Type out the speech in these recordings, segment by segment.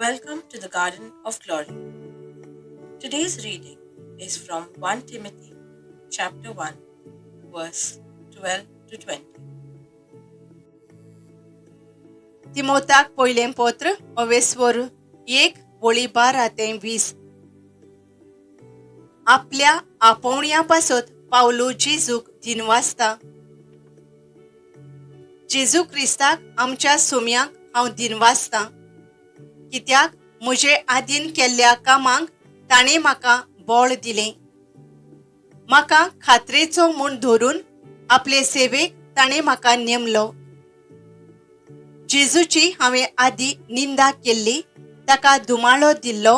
Welcome to the Garden of Glory. Today's reading is from 1 Timothy chapter 1, verse 12 to 20. तिमोताक पयलें पत्र अवेस्वर 1 वळी 12 ते 20. आपल्या आपोवण्या पासत पावलू जेजूक दिनवासता. जेजू क्रिस्ताक आमच्या सोम्याक हांव दिनवासता, कित्याक म्हजे आदीन केल्ल्या कामांक ताणें म्हाका बळ दिलें. म्हाका खात्रेचो म्हूण धरून आपले सेवेक ताणें म्हाका नेमलो. जेजूची हांवें आदीं निंदा केल्ली, ताका धुमाळो दिल्लो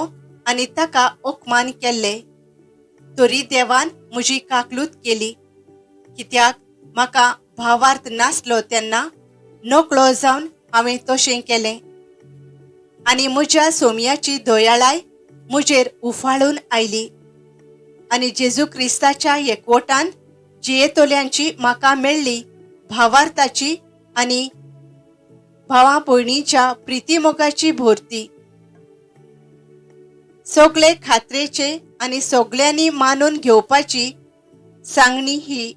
आनी ताका अपमान केल्ले, तरी देवान म्हजी काकलूत केली, कित्याक म्हाका भावार्थ नासलो तेन्ना नकळो जावन हांवें तशें केलें आनी म्हज्या सोमयाची दयाळाय म्हजेर उफाळून आयली आनी जेजू क्रिस्ताच्या एकवटान जियेतल्यांची म्हाका मेळ्ळी भावार्थाची आनी भावा भयणीच्या प्रितीमोगाची भरती. सगळे खात्रेचे आनी सगळ्यांनी मानून घेवपाची सांगणी ही: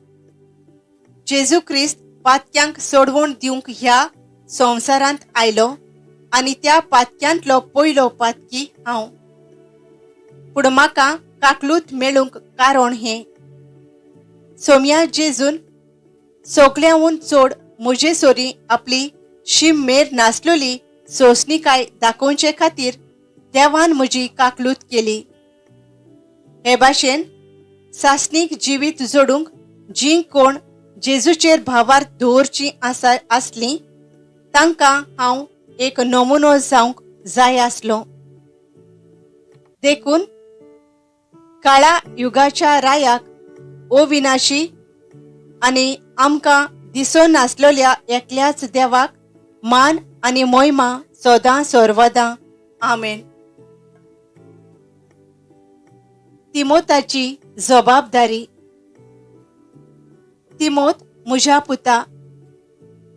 जेजू क्रिस्त पातक्यांक सोडवण दिवंक ह्या संवसारांत आयलो आनी त्या पातक्यांतलो पयलो पातकी हांव. पूण म्हाका काकलूत मेळूंक कारण हें: सोमया जेजून सगळ्यांहून चड म्हजे सरी आपली शीम मेर नासलेली सोंसणीकाय दाखोवचे खातीर देवान म्हजी काकलूत केली. हे भाशेन सासणीक जिवीत जोडूंक जीं कोण जेजूचेर भावार्थ दवरचीं आसा आसलीं, तांकां हांव एक नमुनो जावंक जाय आसलो. देखून काळा युगाच्या रायाक, अविनाशी आनी आमकां दिसो नासलेल्या एकल्याच देवाक मान आनी मोहिमा सदां सर्वदां. आमेन. तिमोताची जबाबदारी. तिमोत म्हज्या पुता,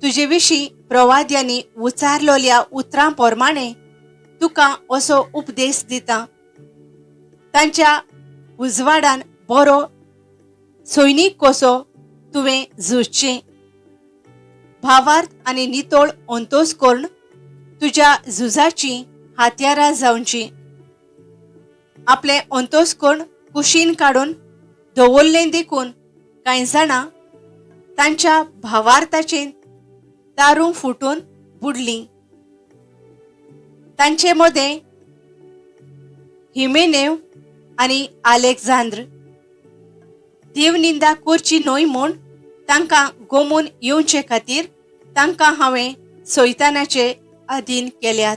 तुजे विशीं प्रवाद्यांनी उचारलेल्या उतरां प्रमाणे तुका असो उपदेश दिता. तांच्या उजवाडान बरो सैनीक कसो तुवें झुजचें. भावार्थ आनी नितळ अंतोस करून तुज्या झुजाचीं हातयारां जावचीं. आपलें अंतोस करून कुशीन काडून दवरलें देखून कांय जाणां तांच्या भावार्थाचें तारूं फुटून बुडलीं. तांचे मदें हिमेनेव आनी आलेक्झांद्र. देवनिंदा करची न्हय म्हूण तांकां गोमून येवचे खातीर तांकां हांवें सैतानाचे अधीन केल्यात.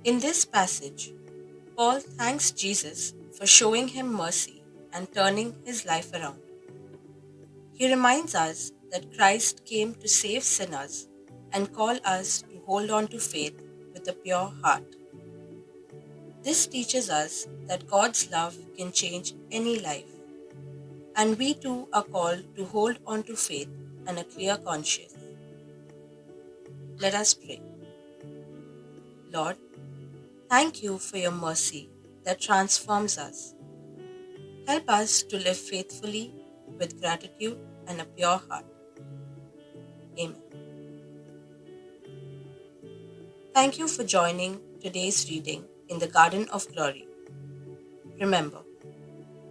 In this passage, Paul thanks Jesus for showing him mercy and turning his life around. He reminds us that Christ came to save sinners and call us to hold on to faith with a pure heart. This teaches us that God's love can change any life, and we too are called to hold on to faith and a clear conscience. Let us pray. Lord, thank you for your mercy that transforms us. Help us to live faithfully with gratitude and a pure heart. Amen. Thank you for joining today's reading in the Garden of Glory. Remember,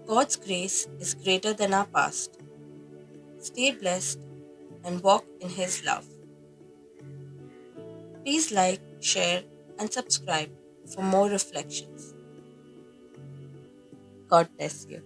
God's grace is greater than our past. Stay blessed and walk in His love. Please like, share, and subscribe for more reflections. God bless you.